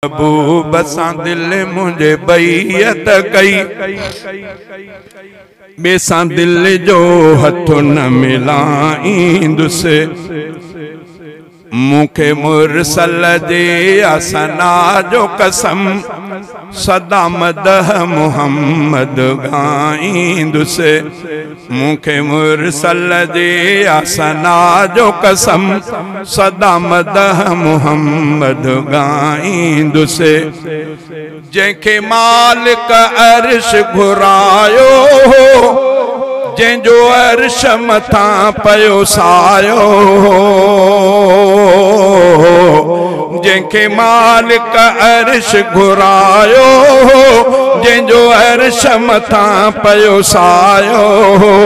महबूब सां दिल मुंहिंजे बैयत कई, ॿिए सां दिल जो हथु न मिलाईंदुसि। मूंखे मुरसल जे असना जो कसम, सदा मदह मोहम्मद ॻाईंदुसि। मूंखे मुरसल जे असना जो कसम, सदा मदह मोहम्मद ॻाईंदुसि। जंहिंखे मालिक अर्श घुरायो हो, जंहिंजो अर्श मथां पियो सायो हो। जंहिंखे मालिक अर्श घुरायो हो, जंहिंजो अर्श मथां पियो सायो हो।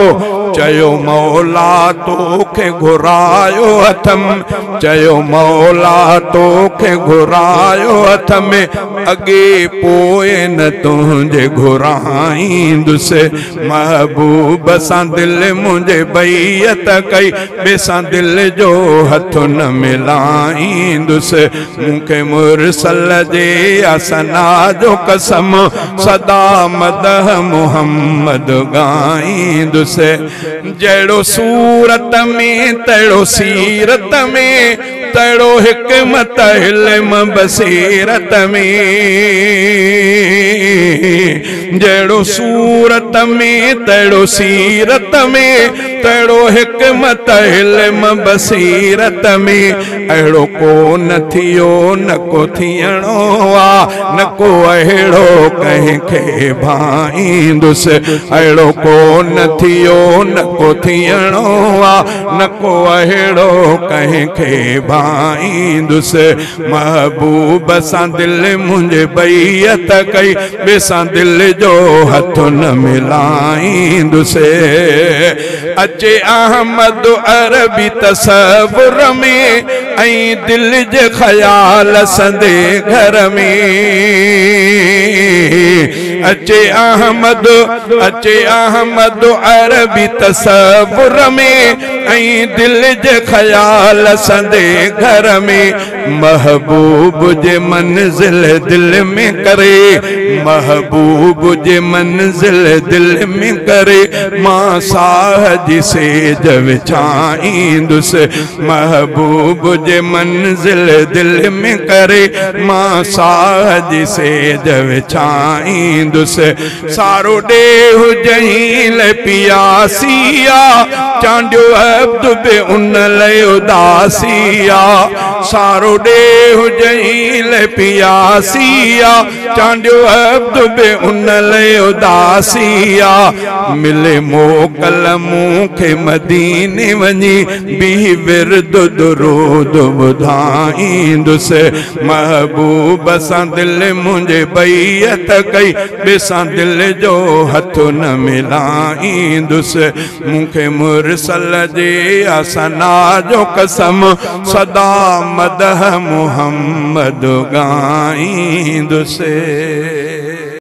चयो मौला तोखे घुरायो अथम, चयो मौला तोखे घुरायो अथम, अॻे पोइ न तुंहिंजे घुराईंदुसि। महबूब सां दिल मुंहिंजे बैयत कई, ॿिए सां दिल जो हथु न मिलाईंदुसि। मूंखे मुरसल जे असना जो कसम, सदा मदह मोहम्मद ॻाईंदुसि। जहिड़ो सूरत में तहिड़ो सीरत में, तहिड़ो हिकमत इल्म बसीरत में। जहिड़ो सूरत में तहिड़ो सीरत में, तहिड़ो हिकमत इल्म बसीरत में। अहिड़ो को न थियो न को थियणो आहे, न को अहिड़ो कंहिंखे भाईंदुसि। अहिड़ो को न थियो न को थियणो आहे, न को अहिड़ो कंहिंखे भाईंदुसि। महबूब सां दिल मुंहिंजे बैयत कई, ॿिए सां दिल जो हथु न मिलाईंदुसि। अचे अहमद अरबी तसवुर में, ऐं दिल जे ख़याल संदे घर में। अचे अहमद, अचे अहमद अरबी तसवुर में, ऐं दिल जे ख़याल संदे घर में। महबूब जे मंज़िल दिल में करे, महबूब जे मंज़िल दिल में करे, मां साह जी सेज विछाईंदुसि। महबूब जे मंज़िल दिल में करे, मां साह जी सेज विछाईंदुसि। सारो ॾेह जहील पियासिया, चांडियो अब्द बि उन लाइ उदासिया। सारो ॾेह जहील पियासिया, चांडियो अब्द बि उन लाइ उदासिया। मिले मोकल मूंखे मदीने वञी, बि विरद दुरूद ॿुधाईंदुसि। महबूब सां दिल मुंहिंजे बैयत कई, ॿिए सां दिल जो हथु न मिलाईंदुसि। मूंखे मुरसल जे असना जो कसम, सदा मदह मोहम्मद ॻाईंदुसि।